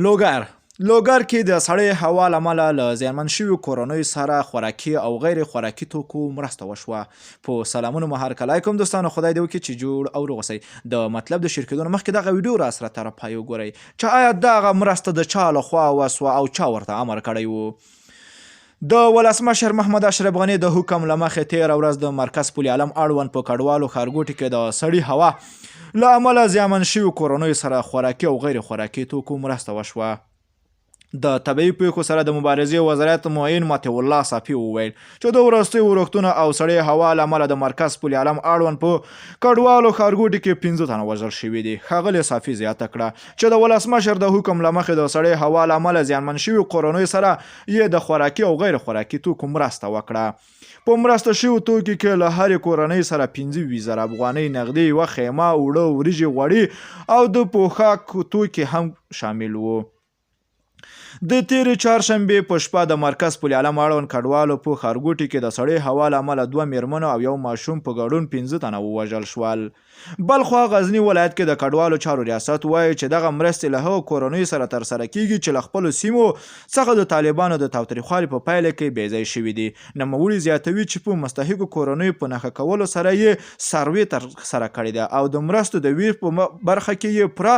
لوګر، لوګر کې د سړې هوا له امله له زیانمن شویو کورنیو سره خوراکي او غیر خوراکي توکو مرسته وشوه. په سلامونو مو هرکلی کوم دوستانو، خدای دې وکړي چې جوړ او روغ اوسئ. د مطلب د شریکېدو نه مخکې دغه ویډیو راسره تر پای وګورئ چې آیا دغه مرسته د چا له خوا وسوه او چا ورته امر کړی وو. د ولسمشر محمد اشرف غني د حکم له مخې تېره ورځ د مرکز پل عالم اړوند په کډوالو ښارګوټي کې د سړي هوا له امله زیانمن شویو کورنیو سره خوراکي او غیر خوراکي توکو مرسته وشوه. د طبیعي پېښو سره د مبارزې وزارت معین مطیع الله صافي وویل چې د وروستیو ورښتونو او سړې هوا له امله د مرکز پل عالم اړوند په کډوالو ښارګوټي کې پنځه تنه وژل شوي دي. ښاغلي صافي زیاته کړه چې د ولسمشر د حکم له مخې د سړې هوا له امله زیانمن شویو کورنیو سره یې د خوراکي او غیر خوراکي توکو مرسته وکړه. په مرسته شویو توکو کې له هرې کورنۍ سره 25,000 افغانۍ نغدې، یوه خیمه، اوړه، وریجې، غوړي او د پوښاک توکي هم شامل وو. د تېرې چهارشنبې په شپه د مرکز پل عالم اړوند کډوالو په ښارګوټي کې د سړې هوا له امله دوه مېرمنو او یو ماشوم په ګډون پنځه تنه ووژل شول. بلخوا غزني ولایت کې د کډوالو چارو ریاست وايي چې دغه مرستې له هغو کورنیو سره ترسره کېږي چې له خپلو سیمو څخه د طالبانو د تاوتریخوالي په پایله کې بې ځای شوي دي. نوموړي زیاتوي چې په مستحقو کورنیو په نښه کولو سره یې سروې ترسره کړې ده او د مرستو د وېش په برخه کې یې پوره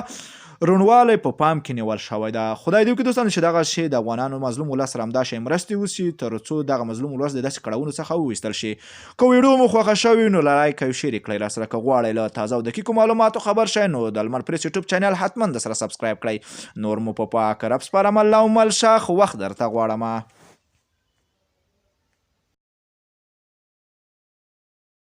روڼوالی په پام کې نیول شوی ده. خدای دې وکړي دوستانو چې دغه شی د افغانانو مظلوم ولس سره همدا شی مرستې وشي تر څو دغه مظلوم ولس د داسې کړاوونو څخه وویستل شي. که ویډیو مو خوښه شوې نو لایک او شیر یې کړئ راسره. که غواړئ له تازه او دقیقو معلوماتو خبر شئ نو د لمر پریس یوټیوب چینل حتما د سره سبسکرایب کړئ. نور مو په پاک رب سپارم. الله مو مل شه. ښه وخت درته غواړم.